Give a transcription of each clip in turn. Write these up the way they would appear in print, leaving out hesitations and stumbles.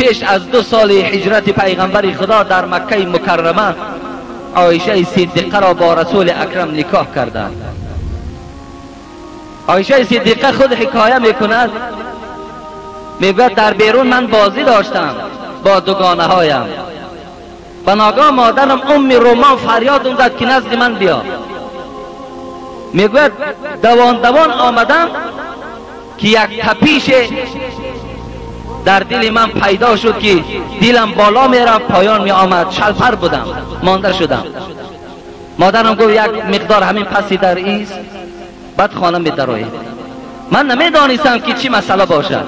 پیش از 2 سال هجرت پیغمبر خدا در مکه مکرمه عایشه صدیقه را با رسول اکرم نکاح کردند. عایشه صدیقه خود حکایه میکند، میگوید در بیرون من بازی داشتم با دوگانه هایم و ناگاه مادرم ام رومان فریاد زد که نزد من بیا. میگوید دوان دوان آمدم که یک تپیش در دل من پیدا شد که دلم بالا میرفت پایان می آمد، شلپر بودم، مانده شدم. مادرم گفت یک مقدار همین پسی در ایست، بعد خانه می درآیی. من نمیدانستم که چی مسئله باشد.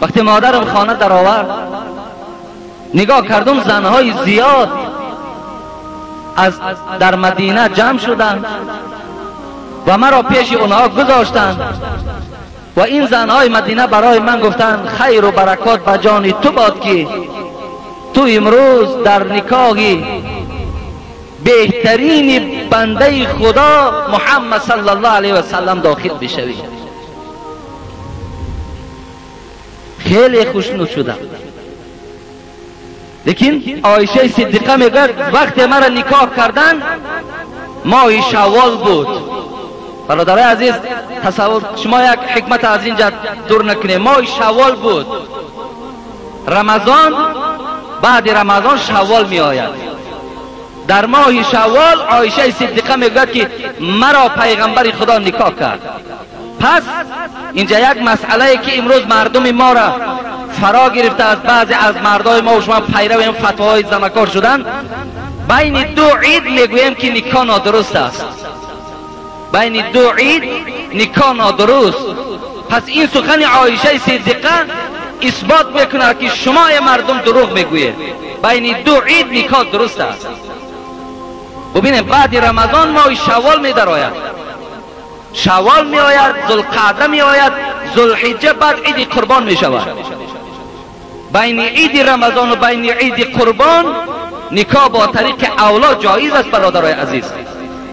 وقتی مادرم خانه در آورد نگاه کردم زنهای زیاد از در مدینه جمع شدند و مرا پیش اونها گذاشتند و این زنهای مدینه برای من گفتند خیر و برکات به جان تو باد که تو امروز در نکاح بهترین بنده خدا محمد صلی الله علیه و سلم داخل بشوی. خیلی خوشنود شدم. لیکن عایشه صدیقه میگوید وقتی مرا نکاح کردن ماه شوال بود. برادرای عزیز تصور شما یک حکمت از اینجا دور نکنید. ماه شوال بود، رمضان، بعد رمضان شوال می آید. در ماه شوال عایشه صدیقه میگوید که مرا پیغمبر خدا نکاح کرد. پس اینجا یک مسئله که امروز مردم ما را فرا گرفته از بعضی از مردای ما و شما پیرو این فتواهای زنکار شدن، بین دو عید میگوییم که نکاح نادرست است. بین دو عید نکاح نادرست. پس این سخن عایشه صدیقه اثبات میکنه که شما مردم دروغ میگویید. بین دو عید نکاح درست است. ببینید بعد رمضان ماه شوال میدرآید، شوال می آید، ذوالقعده می آید، ذوالحجه، بعد عید قربان می شود. بین عید رمضان و بین عید قربان نکاح با طریق اولا جایز است. برادرای عزیز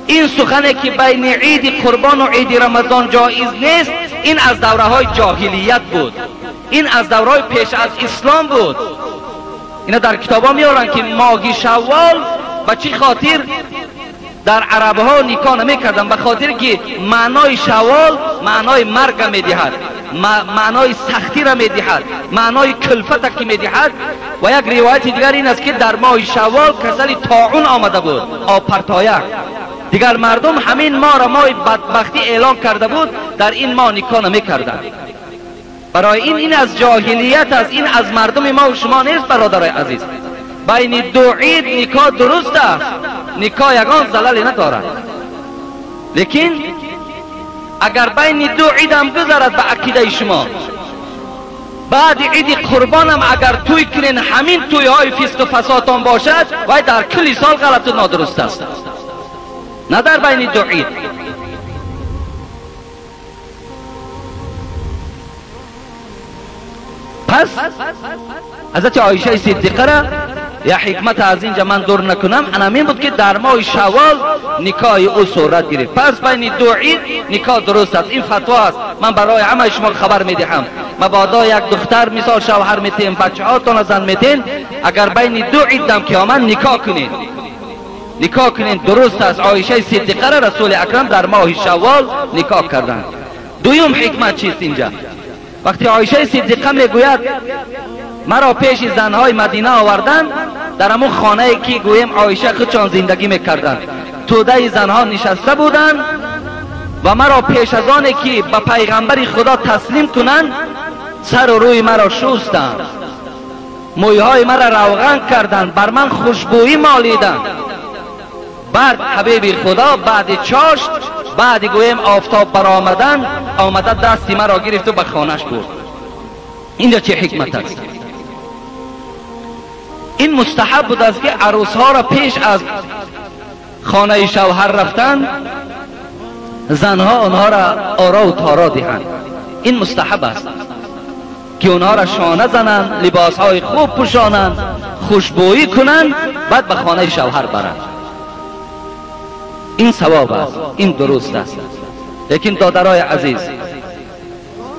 این سخنه که بین عید قربان و عید رمضان جایز نیست، این از دوره های جاهلیت بود، این از دوره های پیش از اسلام بود. اینا در کتاب ها میارن که ماه شوال به چی خاطر در عرب ها نکاح نمیکردن؟ به خاطر که معنای شوال معنای مرگ میدهد، معنای سختی را میدهد، معنای کلفت که میدهد. و یک روایت دیگر این است که در ماه شوال کسل طاعون آمده بود، آب پرتایک. دیگر مردم همین ماه را ماه بدبختی اعلان کرده بود، در این ماه نکاح نمیکردند. برای این از جاهلیت است، این از مردم ما و شما نیست. برادرای عزیز بین دو عید نکاح درست است، نکاح یگان زلل ندارد. لیکن اگر بین دو عید هم گذرد به عقیده شما، بعد عید قربان هم اگر توی کنین همین توی های فسق و فسادتان باشد، وای در کل سال غلط و نادرست است، نه در بین دو عید. پس حضرت عایشه صدیقه را یا حکمت از اینجا من دور نکنم، همین بود که در ماه شوال نکاح او صورت گرفت. پس بین دو عید نکاح درست است، این فتوا است. من برای همه شما خبر میدهم. مبادا یک دختر مثال شوهر میتین، بچه هاتون زن میتین، اگر بین دو عید دم که آمد نکاح کنین، نکاح کنین درست است. عایشه صدیقه را رسول اکرم در ماه شوال نکاح کردند. دویم حکمت چیست اینجا؟ وقتی عایشه صدیقه میگوید مرا پیش زنهای مدینه آوردن، در همون خانه که گویم عایشه خودشان زندگی میکردند، توده زنها نشسته بودند و مرا پیش از آن که به پیغمبر خدا تسلیم کنند سر و روی مرا شستند، مویهای مرا روغن کردند، بر من خوشبویی مالیدند. بعد حبیب خدا بعد چاشت، بعد گویم آفتاب برآمدن، آمده دستی مرا گرفت و به خانهش برد. اینجا چه حکمت است؟ این مستحب بود است که عروس ها را پیش از خانه شوهر رفتن زنها آنها را آرا و تارا دهند. این مستحب است که آنها را شانه زنند، لباس های خوب پوشانند، خوشبویی کنند، بعد به خانه شوهر برند. این ثواب است، این درست است. لیکن دادرای عزیز،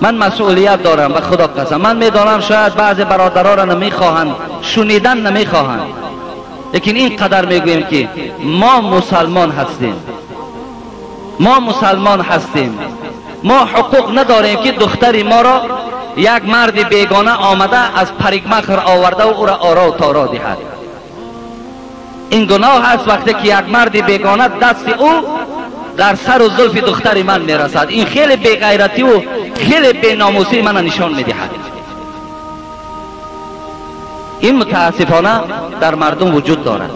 من مسئولیت دارم، به خدا قسم. من میدانم شاید بعض برادرها را نمیخواهند، شنیدن نمیخواهند، لیکن این قدر میگوییم که ما مسلمان هستیم، ما مسلمان هستیم، ما حقوق نداریم که دختری ما را یک مرد بیگانه آمده از پریگمخر آورده و او را آرا و تارا دهد. این گناه است وقتی که یک مرد بیگانه دست او در سر و زلف دختر من میرسد. این خیلی بیغیرتی و خیلی بیناموسی من نشان میدهد. این متاسفانه در مردم وجود دارد.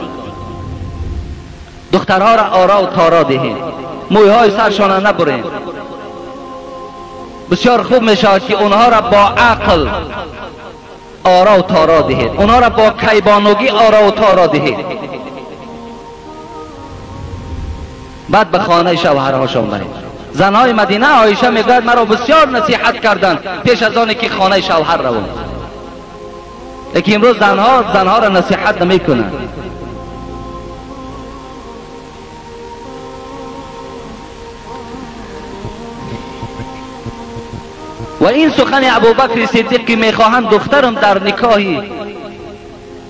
دخترها را آرا و تارا دهیم، مویهای سرشان نبریم. بسیار خوب میشود که اونها را با عقل آرا و تارا دهید، اونها را با کیبانوگی آرا و تارا دهید، بعد به خانه شوهرهاشان برید. زنهای مدینه عایشه میگوید مرا بسیار نصیحت کردند پیش از آن که خانه شوهر روم. لیکن امروز زنها را نصیحت نمیکنند. و این سخن ابوبکر صدیق که میخواهند دخترم در نکاحی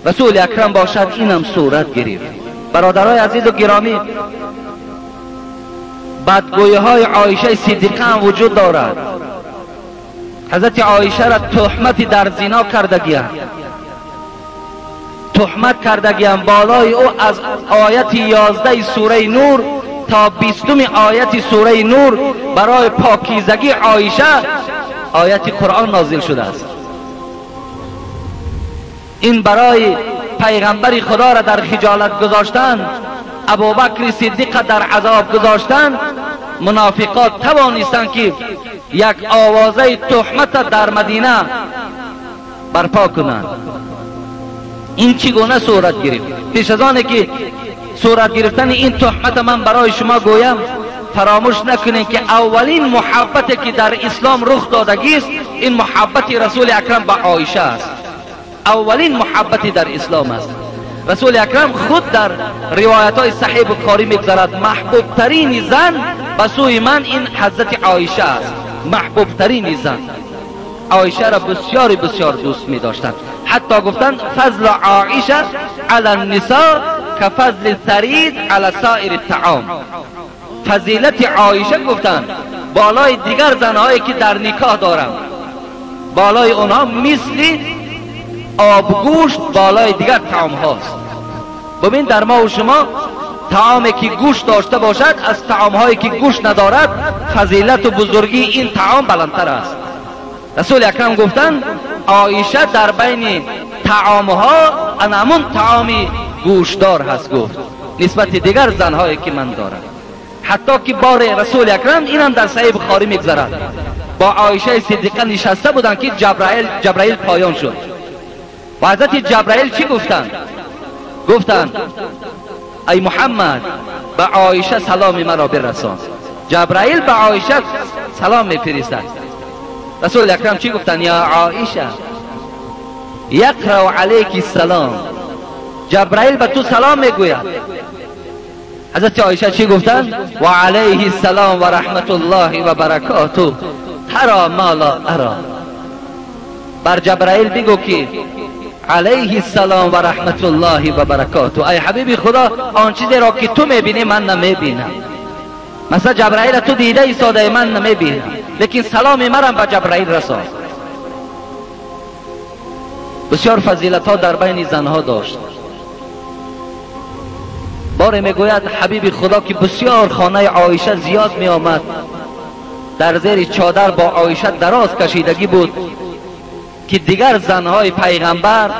رسول اکرم باشد، اینم صورت گرفت. برادرای عزیز و گرامی، بدگویی های عایشه صدیقه هم وجود دارد. حضرت عایشه را تهمتی در زنا کردگی‌اند، تهمت کردگی‌اند بالای او از آیت 11 سوره نور تا 20 آیت سوره نور برای پاکیزگی عایشه آیت قرآن نازل شده است. این برای پیغمبر خدا را در خجالت گذاشتن، ابوبکر صدیق در عذاب گذاشتن، منافقات توانستند که یک آوازه تهمت در مدینه برپا کنند. این چگونه صورت گرفت؟ پیش از آن که صورت گرفتن این تهمت من برای شما گویم، فراموش نکنید که اولین محبت که در اسلام رخ دادگی است، این محبت رسول اکرم به عایشه است. اولین محبت در اسلام است. رسول اکرم خود در روایت های صحیح بخاری میگذرد محبوب ترین زن به سوی من این حضرت عایشه است. محبوب ترین زن عایشه را بسیار بسیار دوست می داشتند. حتی گفتند فضل عایشه علی النساء کفضل الثرید علی سایر الطعام. فضیلت عایشه گفتند بالای دیگر زنهایی که در نکاح دارم، بالای اونها مثل آبگوشت بالای دیگر طعام هاست. ببین در ما و شما طعامی که گوشت داشته باشد از طعام هایی که گوشت ندارد فضیلت و بزرگی این طعام بلندتر است. رسول اکرم گفتند عایشه در بین طعام ها انمون طعامی گوشتدار هست، گفت نسبت دیگر زنهایی که من دارم. حتی که بار رسول اکرم اینم در صحیح بخاری میگذرد، با عایشه صدیقه نشسته بودند که جبرائیل پایان شد. و حضرت جبرائیل چی گفتند؟ گفتند ای محمد به عایشه سلام مرا برسان. جبرائیل به عایشه سلام میفرستد. رسول اکرم چی گفتند؟ یا عایشه یقرأ علیک السلام، جبرائیل به تو سلام میگوید. حضرت عایشه چی گفتند؟ و علیه السلام و رحمت الله و برکاته ترا ما لا ارا. بر جبرائیل بگو که علیه السلام و رحمت الله و برکاته، ای حبیب خدا آن چیزی را که تو میبینی من نمیبینم. مثلا جبرائیل تو دیده ایستاده من نمیبینم، لیکن سلام مرم به جبرائیل رسان. بسیار فضیلت ها در بین زنها داشت. باره میگوید حبیب خدا که بسیار خانه عایشه زیاد می آمد، در زیر چادر با عایشه دراز کشیدگی بود که دیگر زنهای پیغمبر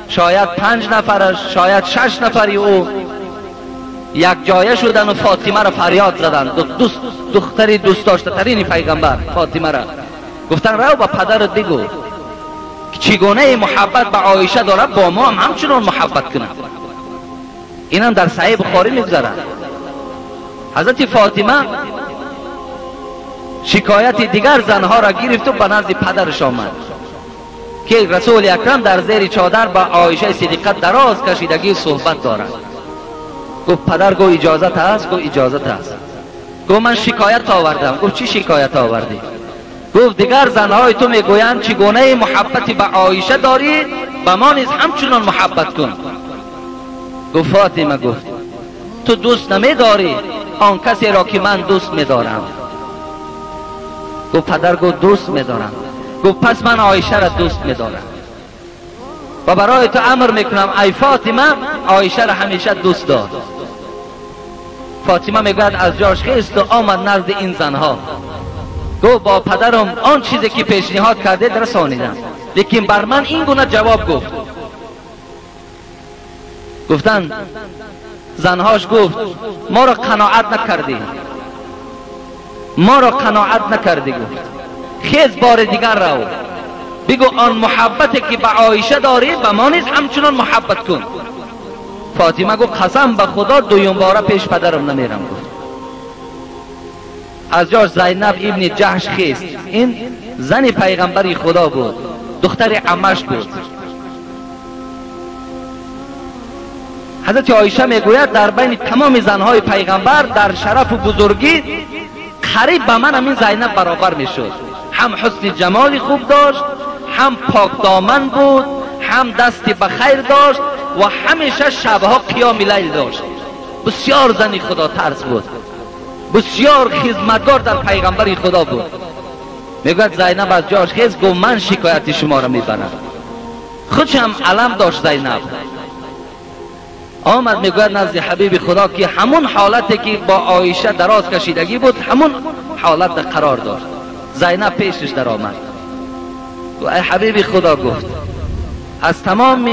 شاید 5 نفرش شاید 6 نفری او یک جایه شدن و فاطمه را فریاد زدند، دختری دوست داشته ترین پیغمبر فاطمه را گفتن رو به پدرت بگو که چگونه محبت به عایشه دارد با ما هم همچنان محبت کند. اینم در صحیح بخاری میگذرد. حضرت فاطمه شکایت دیگر زنها را گرفت و به نزد پدرش آمد که رسول اکرم در زیر چادر با عایشه صدیقه دراز کشیدگی صحبت دارد. گفت پدر، گفت اجازت هست؟ گفت اجازت هست. گفت من شکایت آوردم. گفت چی شکایت آوردی؟ گفت دیگر زنهای تو میگویند چگونه محبتی به عایشه داری، به ما نیز همچنان محبت کن. گفت فاطمه، گفت تو دوست نمیداری آن کسی را که من دوست میدارم. گفت پدر، گفت دوست میدارم. گفت پس من عایشه را دوست میدارم و برای تو امر میکنم ای فاطمه، عایشه را همیشه دوست دار. فاطمه میگوید از جاش خیست و آمد نزد این زنها. گفت با پدرم آن چیزی که پیشنهاد کرده رسانیدم، لیکن بر من این گونه جواب گفت. گفتن زنهاش، گفت ما را قناعت نکردی، ما را قناعت نکردی. گفت خیز بار دیگر رو بگو آن محبتی که به عایشه داری به ما نیز همچنان محبت کن. فاطمه گفت قسم به خدا دویم باره پیش پدرم نمیرم. گفت از جاش زینب ابن جحش خیست. این زن پیغمبری خدا بود، دختر عمش بود. حضرت عایشه میگوید در بین تمام زنهای پیغمبر در شرف و بزرگی قریب به من همین زینب برابر میشد. هم حسن جمال خوب داشت، هم پاک دامن بود، هم دستی به خیر داشت و همیشه شبها قیام لیل داشت. بسیار زنی خدا ترس بود، بسیار خدمتگار در پیغمبر خدا بود. میگوید زینب از جاش خیز، گفت من شکایت شما را میبرم. خودش هم علم داشت زینب. آمد میگوید نزد حبیب خدا که همون حالتی که با عایشه دراز کشیدگی بود همون حالت در قرار داشت. زینب پیشش در آمد. ای حبیب خدا، گفت از تمام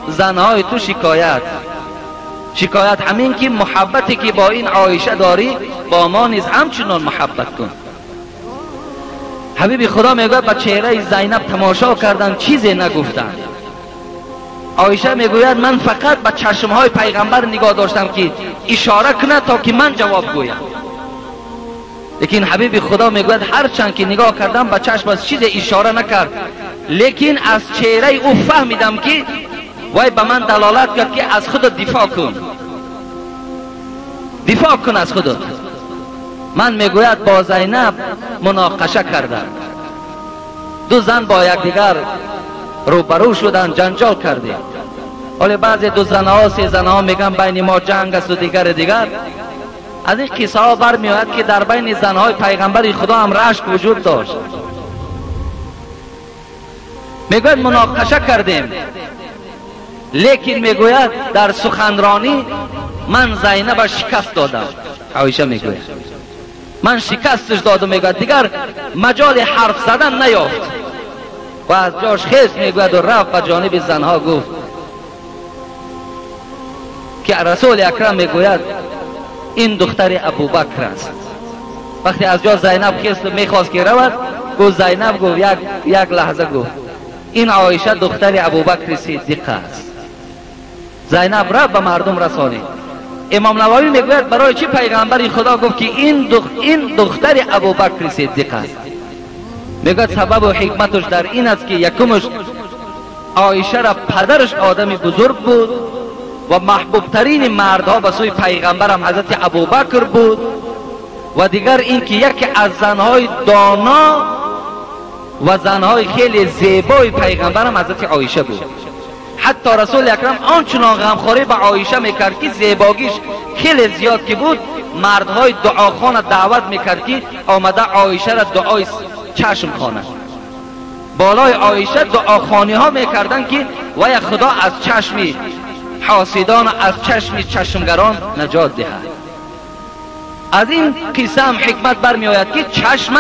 زنهای تو شکایت، شکایت همین که محبتی که با این عایشه داری با ما نیز همچنان محبت کن. حبیب خدا میگوید به چهره زینب تماشا کردن، چیزی نگفتن. عایشه میگوید من فقط به چشمهای پیغمبر نگاه داشتم که اشاره کنه تا که من جواب گویم. لیکن حبیب خدا میگوید هرچند که نگاه کردم به چشم از چیز اشاره نکرد، لیکن از چهره او فهمیدم که وای به من دلالت کرد که از خودت دفاع کن، دفاع کن از خودت. من میگوید با زینب مناقشه کردم، دو زن با یکدیگر روبرو شدن، جنجال کردیم. حالا بعضی دو زنها سه زنها میگن بین ما جنگ است و دیگر دیگر. از این قصه ها برمیآید که در بین زنهای پیغمبر خدا هم رشک وجود داشت. میگوید مناقشه کردیم، لیکن میگوید در سخنرانی من زینب شکست دادم. عایشه میگوید من شکستش دادم، میگوید دیگر مجال حرف زدن نیافت و از جاش خیست میگوید و رفت به جانب زنها، گفت که رسول اکرم میگوید این دختر ابوبکر است. وقتی از جا زینب خیست میخواست که رود، گفت زینب، گفت یک لحظه، گفت این عایشه دختر ابوبکر صدیق است. زینب رفت به مردم رسانید. امام نووی میگوید برای چی پیغمبر خدا گفت که این دختر ابوبکر صدیق است؟ میگوید سبب و حکمتش در این است که یکمش عایشه را پدرش آدم بزرگ بود و محبوب ترین مردها به سوی پیغمبرم حضرت ابوبکر بود، و دیگر این که یکی از زنهای دانا و زنهای خیلی زیبای پیغمبرم حضرت عایشه بود. حتی رسول اکرم آنچنان غمخواری به عایشه میکرد که زیباگیش خیلی زیاد که بود، مردهای دعاخوان دعوت میکرد که آمده عایشه را دعای چشم خوانه. بالای عایشه دعاخوانی ها میکردن که وای خدا از چشم حاسدان و از چشم چشمگران نجات دهد. از این قصه هم حکمت برمی آید که چشم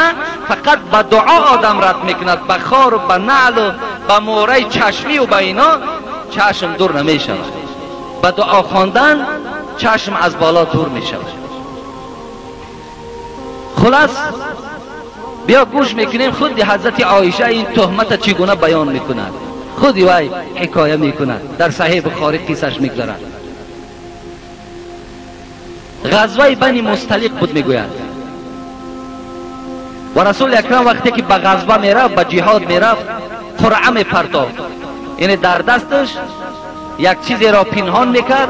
فقط به دعا آدم رد میکند، به خار و به نعل و به موره چشمی و به اینا چشم دور نمی شود. به دعا خواندن چشم از بالا دور می شود. خلاص بیا گوش میکنیم خود حضرت عایشه این تهمت چگونه بیان میکند، خودی وای حکایه میکند، در صحیح بخاری قصهش میگذارد. غزوه بنی مصطلق بود میگوید و رسول اکرم وقتی که به غزوه میرفت، به جهاد میرفت، قرعه میپرتافت، یعنی در دستش یک چیزی را پنهان میکرد،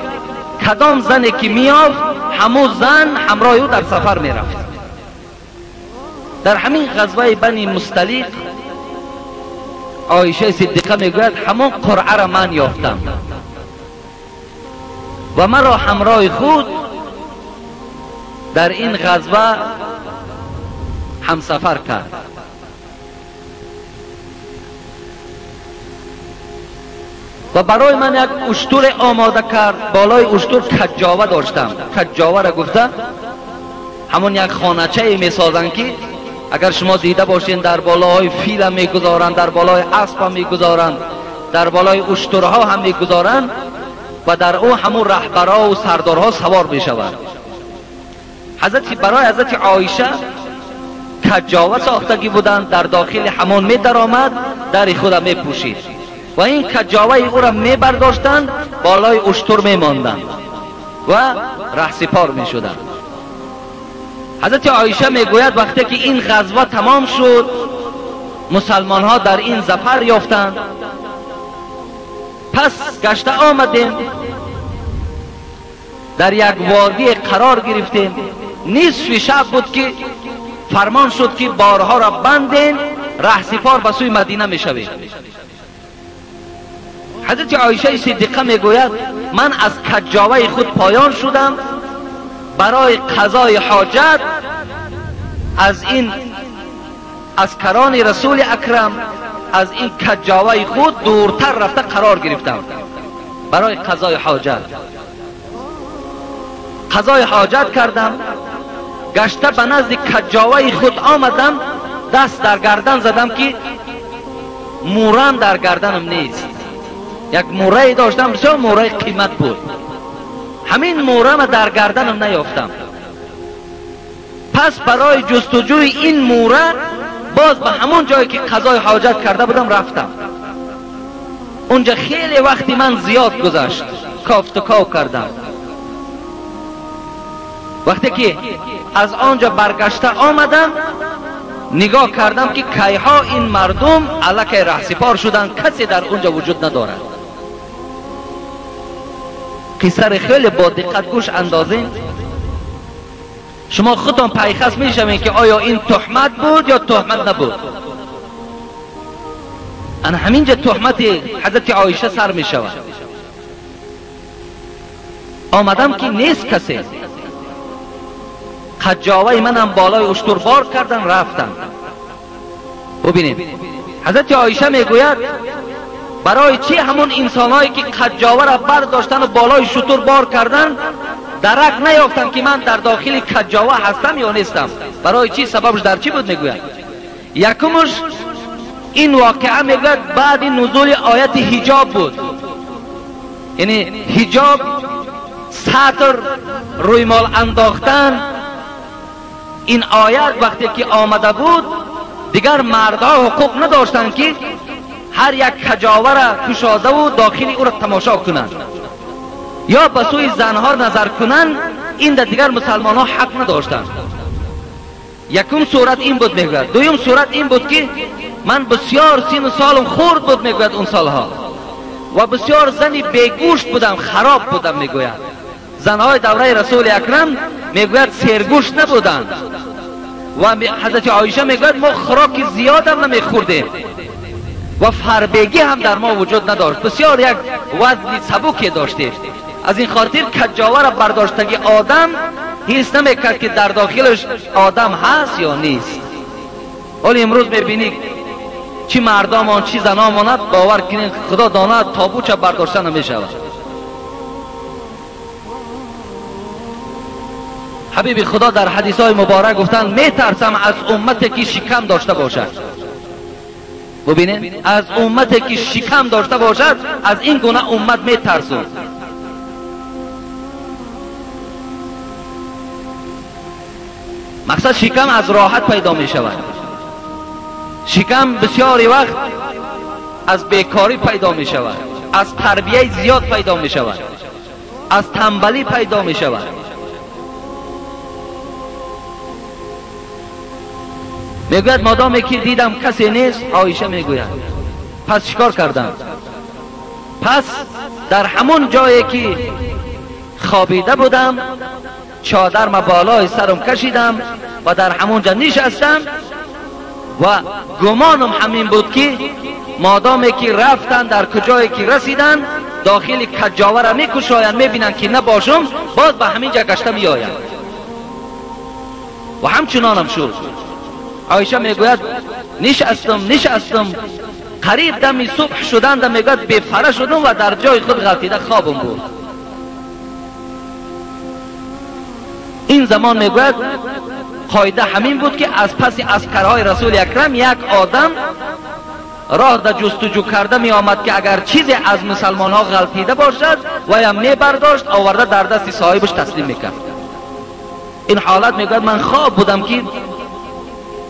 کدام زنی که میافت همون زن همراه او در سفر میرفت. در همین غزوه بنی مصطلق عایشه صدیقه میگوید همون قرعه را من یافتم و مرا همراه خود در این غزوه همسفر کرد. و برای من یک اشتر آماده کرد. بالای اشتر کجاوه داشتم. کجاوه را گفته همون یک خانه‌چه میسازن که اگر شما دیده باشین در بالای فیل هم میگذارند، در بالای اسب هم میگذارند، در بالای اشترها هم میگذارند و در او همون رهبرها و سردارها سوار میشوند. برای حضرت عایشه کجاوه ساختگی بودند، در داخل همون می درآمد، در خود می پوشید و این کجاوه او را می برداشتند، بالای اشتر می ماندند و رهسپار می شدند. حضرت عایشه می گوید وقتی که این غزوه تمام شد، مسلمان ها در این ظفر یافتند، پس گشته آمدیم در یک وادی قرار گرفتیم. نصف شب بود که فرمان شد که بارها را بندین، رهسپار به سوی مدینه می شویم. حضرت عایشه صدیقه می گوید من از کجاوه خود پایان شدم، برای قضای حاجت از این عسکران رسول اکرم از این کجاوه خود دورتر رفته قرار گرفتم برای قضای حاجت. قضای حاجت کردم، گشته به نزد کجاوه خود آمدم، دست در گردن زدم که مورم در گردنم نیست. یک موره داشتم، بسیار موره قیمت بود، همین مورم در گردنم نیافتم. پس برای جستجوی این موره باز به همون جایی که قضای حاجت کرده بودم رفتم. اونجا خیلی وقتی من زیاد گذشت، کافت و کاو کردم. وقتی که از آنجا برگشته آمدم، نگاه کردم که کیها این مردم علیه رهسپار شدن، کسی در اونجا وجود ندارد. قصه خیلی با دقت گوش اندازین، شما خودتان پیخص میشوین که آیا این تهمت بود یا تهمت نبود. انا همینجا تهمت حضرت عایشه سر میشود. آمدم که نیست کسی، کجاوه منم بالای اشتر بار کردن رفتن. ببینید حضرت عایشه میگوید برای چی همون انسانهایی که کجاوه را برداشتن و بالای شتر بار کردن درک نیافتن که من در داخل کجاوه هستم یا نیستم؟ برای چی؟ سببش در چی بود؟ میگوید یکمش این واقعه میگوید بعد نزول آیت حجاب بود، یعنی حجاب، ستر، رویمال انداختن. این آیت وقتی که آمده بود دیگر مردها حقوق نداشتند که هر یک کجاوه را کشاده و داخل او را تماشا کنند یا به سوی زنها نظر کنند. این در دیگر مسلمان ها حق نداشتند. یکم صورت این بود میگوید. دویم صورت این بود که من بسیار سین و سالم خورد بود میگوید اون سالها، و بسیار زنی بیگوشت بودم، خراب بودم میگوید. زنهای دوره رسول اکرم میگوید سرگوشت نبودند و حضرت عایشه میگوید ما خوراک زیاد هم نمیخوردیم و فربگی هم در ما وجود نداشت، بسیار یک وزن سبکی داشتیم. از این خاطر کجاوه را برداشتگی آدم حس نمیکرد که در داخلش آدم هست یا نیست. ولی امروز میبینی چی مردمان چی زنان، باور کنید خدا داند تابوچه برداشته نمیشود. حبیب خدا در حدیث های مبارک گفتند میترسم از امتی که شکم داشته باشد. ببینید از امتی که شکم داشته باشد، از این گونه امت میترسم. مقصد شکم از راحت پیدا می شود. شکم بسیاری وقت از بیکاری پیدا می شود، از تربیه زیاد پیدا می شود، از تنبلی پیدا می شود. میگوید مادامی که دیدم کسی نیست، عایشه میگوید پس چیکار کردم؟ پس در همون جایی که خوابیده بودم چادر ما بالای سرم کشیدم و در همون جا نشستم. و گمانم همین بود که مادامی که رفتن در کجایی که رسیدن داخل کجاوه را میکشایند، میبینند که نباشم، باز به همین جا گشته میآیند. و همچنانم شد. عایشه میگوید نشستم قریب دم صبح شدند، میگوید بیفره شدم و در جای خود غلطیده خوابم بود. این زمان میگوید قاعده همین بود که از پس عسکرهای رسول اکرم یک آدم راه در جستجو کرده می آمد که اگر چیزی از مسلمان ها غلطیده باشد و یا می برداشت آورده در دست صاحبش تسلیم میکرد. این حالت میگوید من خواب بودم که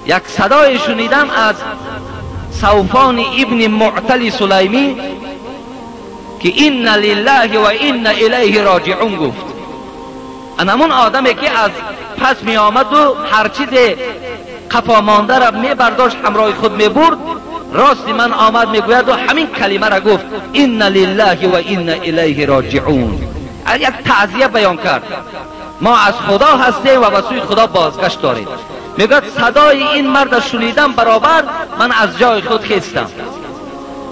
یک صدای شنیدم از صوفان ابن معتل سلیمی که ان لله و ان الیه راجعون گفت. همون آدمی که از پس می آمد و هر چیز قفا مانده را می برداشت همراه خود می برد، راست من آمد میگوید و همین کلمه را گفت ان لله و ان الیه راجعون. یک تعزیه بیان کرد، ما از خدا هستیم و به سوی خدا بازگشت داریم. میگوید صدای این مرد شنیدم برابر من از جای خود خیستم.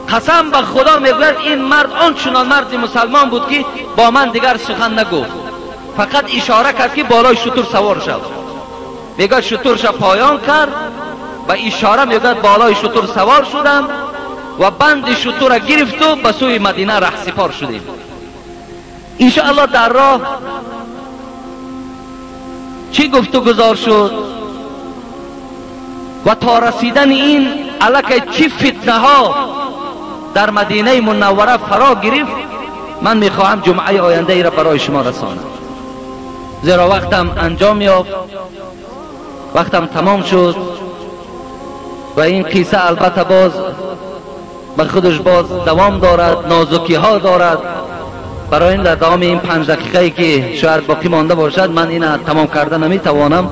قسم به خدا میگوید این مرد آنچنان مرد مسلمان بود که با من دیگر سخن نگفت، فقط اشاره کرد که بالای شتر سوار شد. میگوید شترش پایان کرد و اشاره میگوید بالای شتر سوار شدم و بند شتر را گرفت و به سوی مدینه رهسپار شدیم. انشاءالله در راه چی گفت و گذار شد و تا رسیدن این علاقه چی فتنه ها در مدینه منوره فرا گرفت، من میخواهم جمعه آینده ای را برای شما رسانم، زیرا وقتم انجام یافت، وقتم تمام شد و این قصه البته باز به خودش باز دوام دارد، نازکی ها دارد. برای این در دوام این 5 دقیقه که شاید باقی مانده باشد من این تمام کرده نمیتوانم.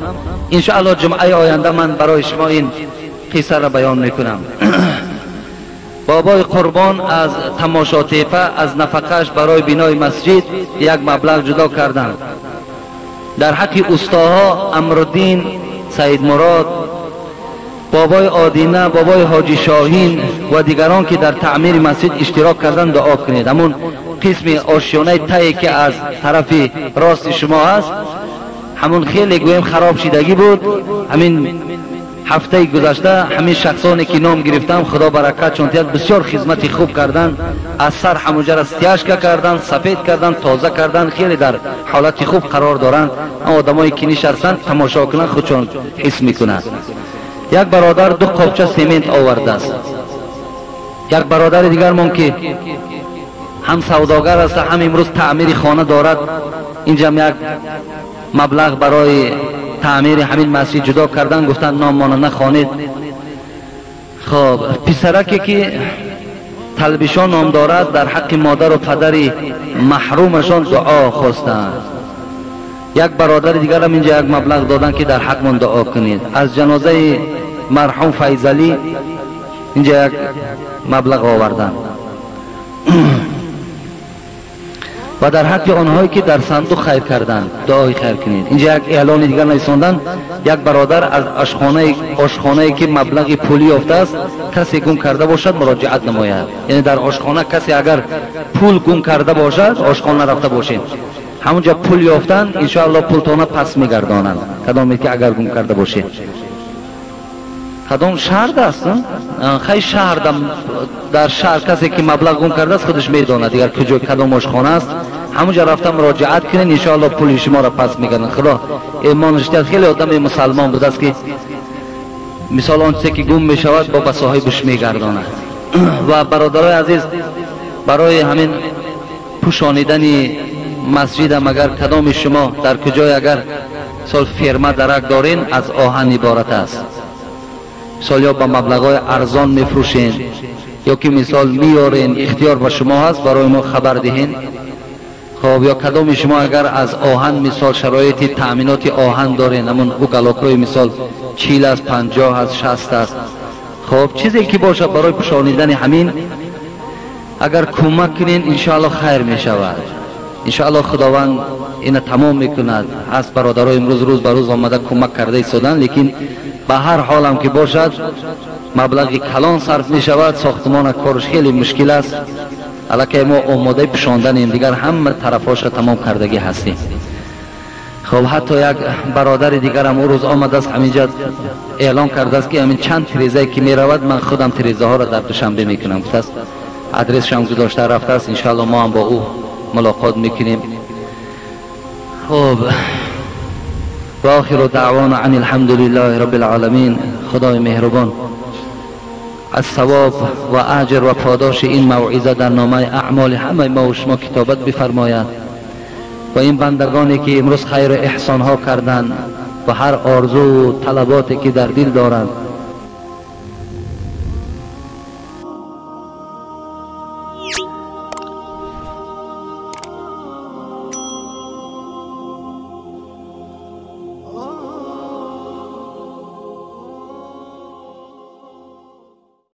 انشاءالله جمعه آینده من برای شما این قصه را بیان میکنم. بابای قربان از تماشاتیپه از نفقهش برای بنای مسجد یک مبلغ جدا کردند. در حق استاها امرالدین، سید مراد، بابای آدینه، بابای حاجی شاهین و دیگران که در تعمیر مسجد اشتراک کردند دعا کنید. همون قسم آشیانه تایی که از طرف راست شما هست، همون خیلی گویم خراب شدگی بود. همین هفته گذشته همین شخصانی که نام گرفتم خدا برکت چون تیاد بسیار خدمت خوب کردن، از سر همونجا را ستیاشکه کردن، سفید کردن، تازه کردن، خیلی در حالت خوب قرار دارن. آدمایی که نشستن تماشا کنن خودشون حس میکنن. یک برادر 2 قابچه سیمنت آورده است. یک برادر دیگرمان که هم سوداگر است هم امروز تعمیر خانه دارد، اینجا یک مبلغ برای تعمیر همین مسجد جدا کردن، گفتن نام نخوانید. خب پسرکی که تلبیشان نام دارد در حق مادر و پدر محرومشان دعا خواستند. یک برادر دیگر هم اینجا یک مبلغ دادن که در حق من دعا کنید. از جنازه مرحوم فیضعلی اینجا یک مبلغ آوردن. و در حق آنهایی که در صندوق خیر کردند دعای خیر کنید. اینجا یک اعلان دیگر نویساندن، یک برادر از آشخانه‌ای که مبلغ پولی یافته است کسی گم کرده باشد مراجعت نماید. یعنی در آشخانه کسی اگر پول گم کرده باشد، آشخانه رفته باشید، همونجا پول یافتن انشاءالله پولتانه پس میگردانند. کدامی که اگر گم کرده باشید. کدام شهر است؟ خیلی شهر در شهر کسی که مبلغ گم کرده است خودش میداند دیگر کجا کدام آشخانه است، همونجا رفتم مراجعت کنین انشاءالله پول شما را پس میگردن. خدا ایمانش داد. خیلی آدم مسلمان بود است که مثال آن چیزی که گم میشود با صاحبش میگرداند. و برادرای عزیز، برای همین پوشانیدن مسجد مگر کدام شما در کجای اگر سال فرما درک دارین از آهن عبارت است، مثال یا با مبلغ ارزان میفروشین یا که مثال میارین، اختیار با شما هست، برای ما خبر دهین. خب یا کدام شما اگر از آهن مثال شرایط تأمینات آهن دارین، همون اوگلاکای مثال 40 است، 50 است، 60 است، خب چیزی که باشه برای پوشانیدن همین اگر کمک کنین انشاءالله خیر میشود. Иншоалло Худованд ина тамом мекунад. Ҳаст бародаро имрӯз рӯз ба рӯз омада кӯмак карда истодан, лекин ба ҳар ҳолам ки бошад, маблағи калон сарф мешавад. Сохтмона корш хеле мушкил аст. Аллакай мо омодаи пӯшонданем, дигар ҳама тарафҳоша тамом кардагӣ ҳастем. Хоб, ҳатто як бародари дигарам ӯ рӯз омадааст, ҳаминҷа эълон кардааст, ки ҳамин чанд тирезае ки меравад, ман худам тирезаҳоро дар Душанбе мекунам гуфтааст. Адресшам гузошта рафтааст. Иншоалло мо ҳам бо ӯ мулоқот мекунем. Хоб, ва охиру даъвона ан алҳамдулиллаҳи роббил оламин. Худои меҳрубон аз савоб ва аҷр ва подоши ин мавъиза дар номаи аъмоли ҳамаи мо шумо китобат бифармояд ва ин бандагоне ки имрӯз хайру эҳсонҳо карданд ва ҳар орзуву талаботе ки дар дил доранд.